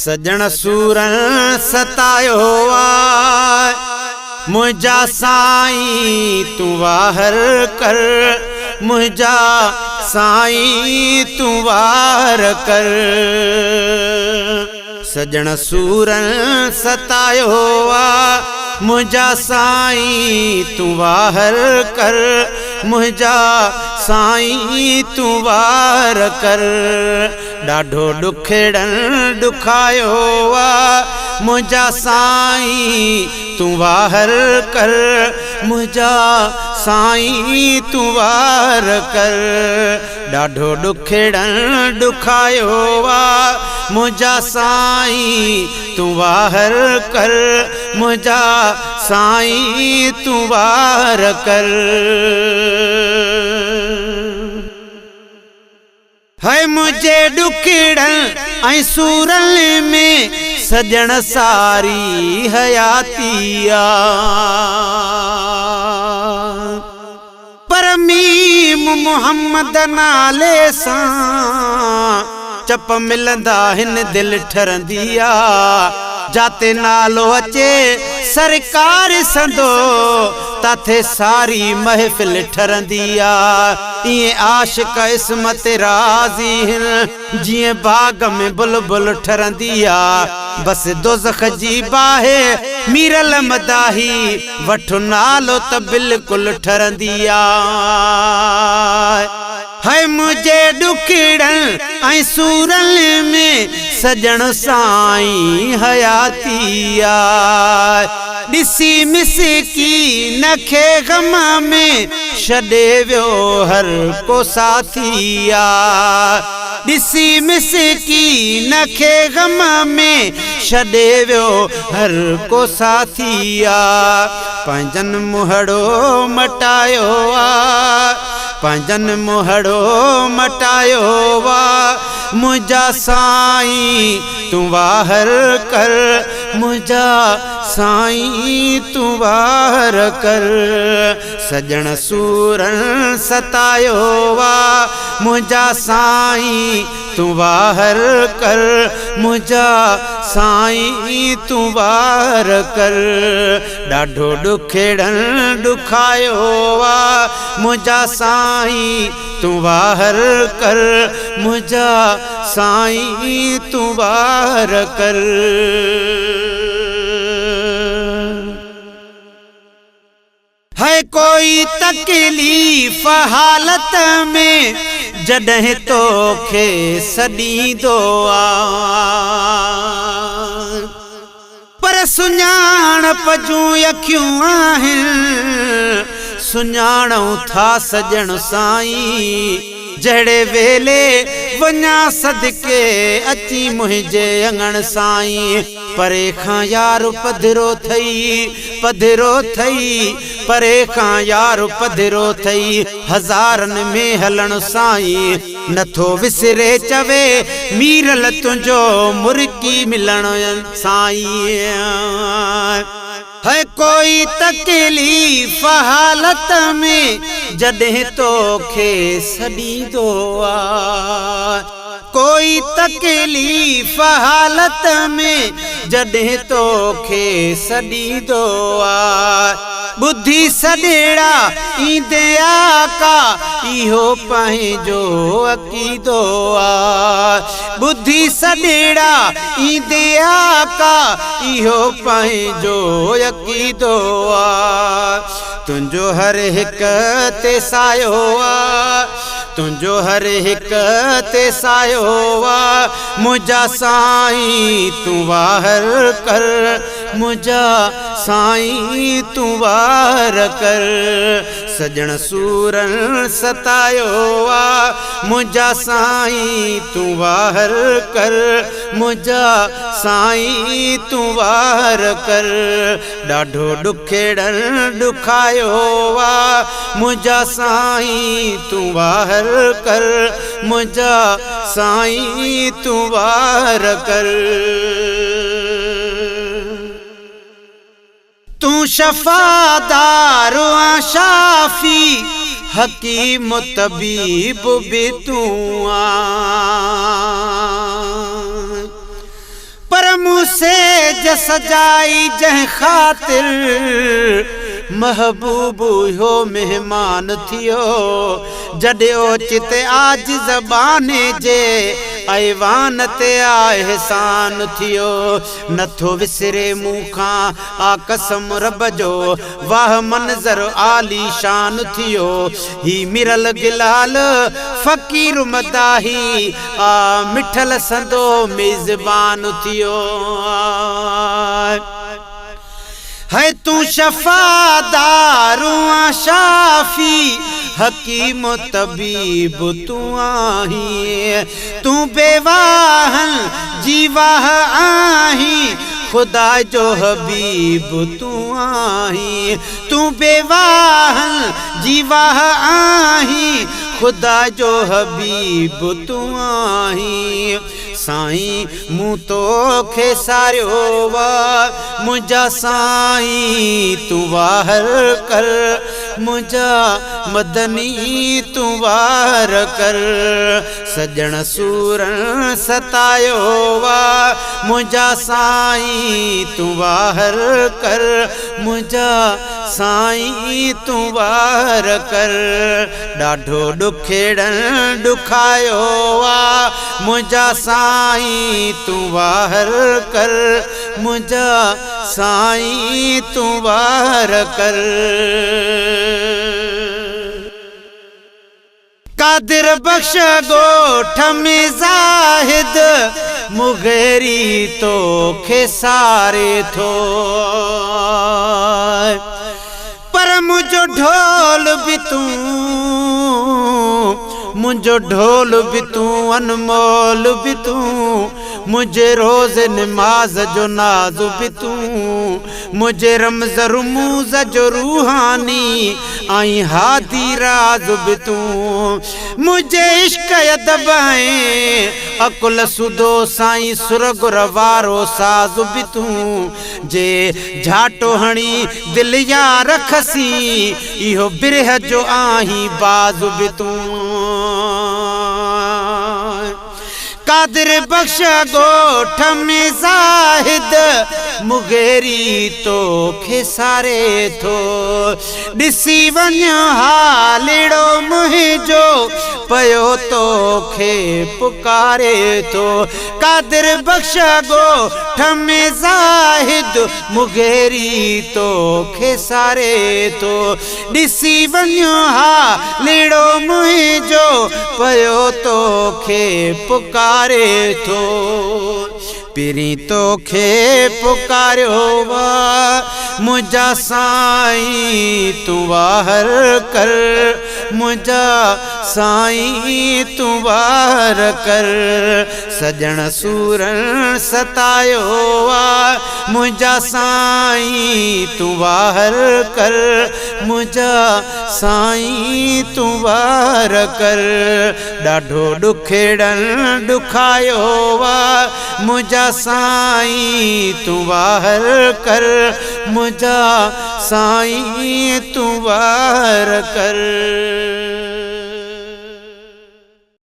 سڄڻ سورن ستايو آ، منهنجا سائين تون واهر ڪر، منهنجا سائين تون واهر ڪر. سڄڻ سورن ستايو آ، منهنجا سائين تون واهر ڪر، منهنجا سائين تون واهر ڪر. ڏاڍو ڏکڙن ڏکايو آ، منهنجا سائين تون واهر ڪر، منهنجا سائين تون واهر ڪر. ڏاڍو ڏکڙن ڏکايو آ، منهنجا سائين تون واهر ڪر، منهنجا سائين تون واهر ڪر. هي منهنجي ڏکڙن ۽ سورن ۾ سڄڻ ساري حياتي آ، پر ميم محمد نالي سان چپ ملندا هن دل ٺرندي آ. جاتي نالو اچي سرڪار سندو، تاٿي ساري محفل ٺرندي آ. ائين عاشق عصمت راضي هن، جيئن باغ ۾ بلبل ٺرندي آ. بس دوزخ جي باهه ميرل مداحي، وٺ نالو ته بلڪل ٺرندي آ. هي منهنجي ڏکڙن ۽ سورن ۾ سڄڻ سائين حياتي آ. ڏسي مسڪين کي غم ۾ ڇڏي ويو هر ڪو ساٿي آ. ڏسي مسڪين کي غم ۾ ڇڏي ويو هر ڪو ساٿي آ. پنهنجن منهڙو مٽايو آ، پنهنجن منهڙو مٽايو آ، منهنجا سائين تون واهر ڪر، منهنجا سائين تون واهر ڪر. سڄڻ سورن ستايو آ، منهنجا سائين تون واهر ڪر، منهنجا سائين تون واهر ڪر. ڏاڍو ڏکڙن ڏکايو آ، منهنجا سائين تون واهر ڪر، منهنجا سائين تون واهر ڪر. هي ڪوئي تڪليف حالت ۾ جڏهن توکي سڏيندو آ، پر سڃاڻپ جون اکيون آهن، سڃاڻون ٿا سڄڻ سائين. جهڙي ويلي وڃان صدقي اچي منهنجي اڱڻ سائين. پري کان يار پڌرو ٿئي، پڌرو ٿئي، پري کان يار پڌرو ٿئي، هزارن ۾ هلڻ سائين. نٿو وسري چوي ميرل تنهنجو مرڪي ملڻ سائين. هي ڪوئي تڪليف حالت ۾ جڏهن توکي سڏيندو آ، ڪوئي تڪليف حالت ۾ جڏهن توکي سڏيندو آ. ٻڌي سڏڙا ايندي آقا، اهو پنهنجو عقيدو آ. ٻڌي سڏڙا ايندي آقا، اهو پنهنجو عقيدو آ. تنهنجو هر هڪ تي سايو آ، تنهنجو هر هڪ تي سايو آ، منهنجا سائين تون واهر ڪر، منهنجا سائين تون واهر ڪر. سڄڻ سورن ستايو آ، منهنجا سائين تون واهر ڪر، منهنجا سائين تون واهر ڪر. ڏاڍو ڏکڙن ڏکايو آ، منهنجا سائين تون واهر ڪر، منهنجا سائين تون واهر ڪر. تون شفادار آن شافي، حڪيم طبيب به تون آن. پر مون سيج سجائي جنهن خاطر محبوب اهو مهمان ٿيو، جڏهن اوچتي عاجز ٻانهي جي ايوان تي آ احسان ٿيو. نٿو وسري مون کان آ قسم رب جو، واهه منظر عاليشان ٿيو. هي مرل گلال فقير مداحي آ مٺل سندو ميزبان ٿيو. هي تون شفا دارون آن شافي، حڪيم طبيب تون آهين. تون بيواهن جي واهه آهين، خدا جو حبيب تون آهين. تون بيواهن جي واهه آهين، خدا جو حبيب تون آهين. سائين مون توکي ساريو آ، منهنجا سائين تون واهر ڪر، منهنجا مدني تون واهر ڪر. سڄڻ سورن ستايو آ، منهنجا سائين تون واهر ڪر، منهنجا سائين تون واهر ڪر. ڏاڍو ڏکيڙن ڏکايو آ، منهنجا سائين تون واهر ڪر، منهنجا سائين تون واهر ڪر. قادر بخش ڳوٺ ۾ زاهد مغيري توکي ساري ٿو، پر منهنجو ڍول به تون، منهنجو ڍول به تون، انمول به تون، منهنجي روز نماز جو ناز به تون، منهنجي رمز رموز جو روحاني ۽ هادي راز به تون، منهنجي عشق ادب ۽ عقل سوڌو سائين سرگر وارو ساز به تون، جي جهاٽو هڻي دل يار کسين اهو برهه جو آهين باز به تون. قادر بخش ڳوٺ ۾ زاهد مغيري توکي ساري ٿو، ڏسي وڃ حالڙو منهنجو پيو توکي پڪاري ٿو. قادر بخش ڳوٺ ۾ زاهد مغيري توکي ساري ٿو، ڏسي وڃ حالڙو منهنجو پيو توکي پڪاري ٿو. پرين توکي پڪاريو آ، منهنجا سائين تون واهر ڪر، منهنجا سائين تون واهر ڪر. سڄڻ سورن ستايو آ، منهنجا سائين تون واهر ڪر، منهنجا سائين تون واهر ڪر. ڏاڍو ڏکيڙن ڏکايو آ، منهنجا سائين تون واهر ڪر، منهنجا سائين تون واهر ڪر.